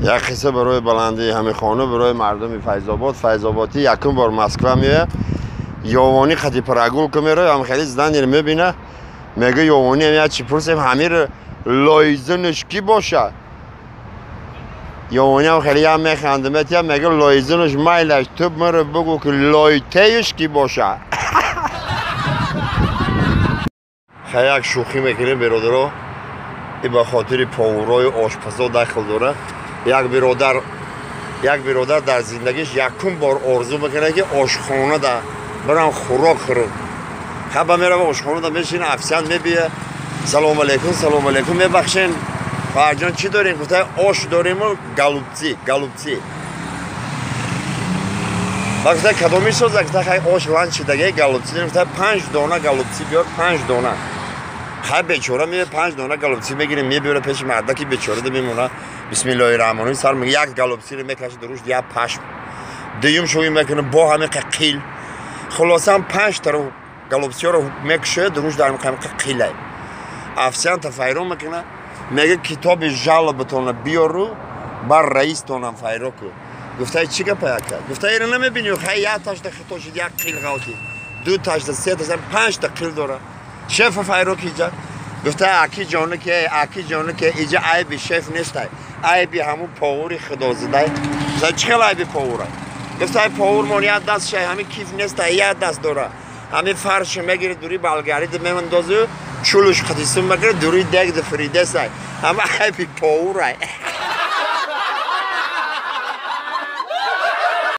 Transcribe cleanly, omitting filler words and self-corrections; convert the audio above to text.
Як қисса барои баландии ҳами хона, барои мардуми Файзобод. Файзободӣ якум бор Москва меояд, ёвонӣ қати прогулка меравад, ҳам хеле зданияро мебина, мега ёвонӣ ҳам як чи пурсем, ҳамир лоизунаш ки боша? Ёвонӣ ҳам хеле ям механда, метия, мега лоизунаш майлаш, ту мара бугӯ ки лойтеюш ки боша. Хай як шӯхӣ мекунем, беродаро, и ба хотири повурои ошпазо дахл дора. Як биродар дар зиндагиш якум бор орзу мекунад, ки ошхона да барам хӯрок хӯрам. Хаба мерава ошхона да мешина, официант мебия, салом алейкум, салом алейкум, мебахшен, фарҷон, чӣ дорем? Гуфта, ош дориму голубцы, голубцы. Ба гуфта, кадоми соза? Гуфта, хай ош ланчи даге голубцы дорем. Гуфта, 5 дона голубцы биёр, 5 дона. Хай бечора мебия, 5 дона голубцы мегирем, мебиёра пеши мардаки бечора да мемона. Бисмиллоҳи раҳмони сар мега, як голубциро мекашад, руш як пашм. Дуюм шӯӣ мекунад, бо ҳамин қил. Хулосам 5 таро голубциёро мекушояд, руш дар ҳамин қилай. Официанта файрон мекунад, мега китоби жалобатонро биёру бар раистонам файро ку. Гуфта, чӣ гапа яка? Гуфта, иро намебинӣ, хай як ташта хито шид, як қил ғалтид. 2 ташта, 3 ташта, 5 та қил дора. Шефа файро ки иҷа? Гуфта, аки ҷону ки, аки ҷону ки, иҷа айби шеф нестай. Айби ҳамун повури худозидай. Гуфта, чӣ хел айби повурай? Гуфта, ай повур мон як даст шай, ҳамин киф нестай, як даст дора. Ҳамин фарши мегири, дури балгариди мемандозу, чулуш қатисум мекунад, дури дег ди фридесай. Ҳама айби повурай.